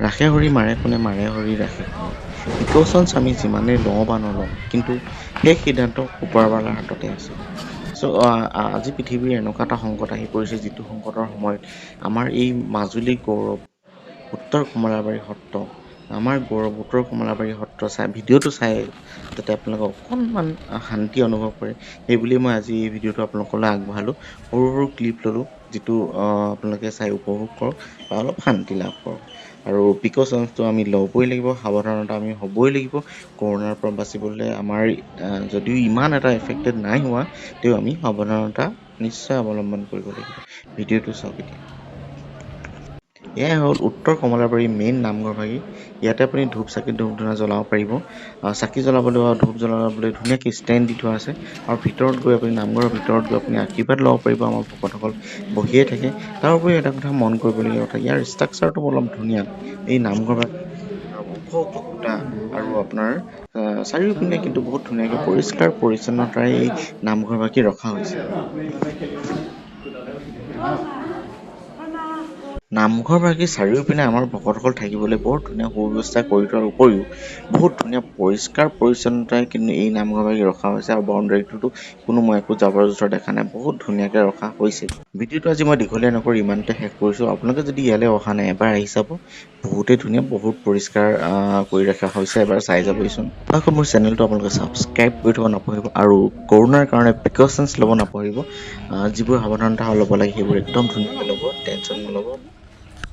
ৰাখে হৰি মাৰে কোনে, মাৰে হৰি ৰাখে কোনে। প্ৰিকশ্যনছ আমি যিমানেই লওঁ বা নলওঁ, কিন্তু সেই সিদ্ধান্ত ওপৰৱালাৰ হাততে আছে। চ' আজি পৃথিৱীৰ এনেকুৱা এটা সংকট আহি পৰিছে, যিটো সংকটৰ সময়ত আমাৰ এই মাজুলী গৌৰৱ উত্তৰ কমলাবাৰী সত্ৰ, আমাৰ গৌৰৱ উত্তৰ কমলাবাৰী সত্ৰ চাই, ভিডিঅ'টো চাই যাতে আপোনালোকে অকণমান শান্তি অনুভৱ কৰে, সেইবুলি মই আজি এই ভিডিঅ'টো আপোনালোকলৈ আগবঢ়ালোঁ। সৰু সৰু ক্লিপ ল'লোঁ, যিটো আপোনালোকে চাই উপভোগ কৰক বা অলপ শান্তি লাভ কৰক। আৰু প্ৰিকশ্যনছটো আমি ল'বই লাগিব, সাৱধানতা আমি হ'বই লাগিব কৰোণাৰ পৰা বাচিবলৈ। আমাৰ যদিও ইমান এটা এফেক্টেড নাই হোৱা, তেও আমি সাৱধানতা নিশ্চয় অৱলম্বন কৰিব লাগিব। ভিডিঅ'টো চাওক এতিয়া। এয়াই হ'ল উত্তৰ কমলাবাৰী মেইন নামঘৰ ভাগি। ইয়াতে আপুনি ধূপ, চাকি, ধূপ ধূনা জ্বলাব পাৰিব। চাকি জ্বলাবলৈ বা ধূপ জ্বলাবলৈ ধুনীয়াকৈ ষ্টেণ্ড দি থোৱা আছে। আৰু ভিতৰত গৈ আপুনি, নামঘৰৰ ভিতৰত গৈ আপুনি আশীৰ্বাদ ল'ব পাৰিব। আমাৰ ভকতসকল বহিয়ে থাকে। তাৰ উপৰিও এটা কথা মন কৰিবলগীয়া কথা, ইয়াৰ ষ্ট্ৰাকচাৰটো অলপ ধুনীয়া। এই নামঘৰ ভাগি ওখ ওখ খুঁটা আৰু আপোনাৰ চাৰিওপিনে কিন্তু বহুত ধুনীয়াকৈ পৰিষ্কাৰ পৰিচ্ছন্নতাৰে এই নামঘৰ ভাগি ৰখা হৈছে। নামঘৰ ভাগি চাৰিওপিনে আমাৰ ভকতসকল থাকিবলৈ বৰ ধুনীয়া সুব্যৱস্থা কৰি থোৱাৰ উপৰিও বহুত ধুনীয়া পৰিষ্কাৰ পৰিচ্ছন্নতাৰে কিন্তু এই নামঘৰ ভাগি ৰখা হৈছে। আৰু বাউণ্ডাৰীটোতো কোনো মই একো জাবৰ জোঁথৰ দেখা নাই, বহুত ধুনীয়াকৈ ৰখা হৈছে। ভিডিঅ'টো আজি মই দীঘলীয়া নকৰি ইমানতে শেষ কৰিছোঁ। আপোনালোকে যদি ইয়ালৈ অহা নাই, এবাৰ আহি চাব। বহুতেই ধুনীয়া, বহুত পৰিষ্কাৰ কৰি ৰখা হৈছে, এবাৰ চাই যাবহিচোন। আকৌ মোৰ চেনেলটো আপোনালোকে ছাবস্ক্ৰাইব কৰি থ'ব নাপাহৰিব আৰু কৰোণাৰ কাৰণে প্ৰিকশ্যনছ ল'ব নাপাহৰিব। যিবোৰ সাৱধানতা ল'ব লাগে, সেইবোৰ একদম ধুনীয়াকৈ ল'ব, টেনশ্যন নল'ব।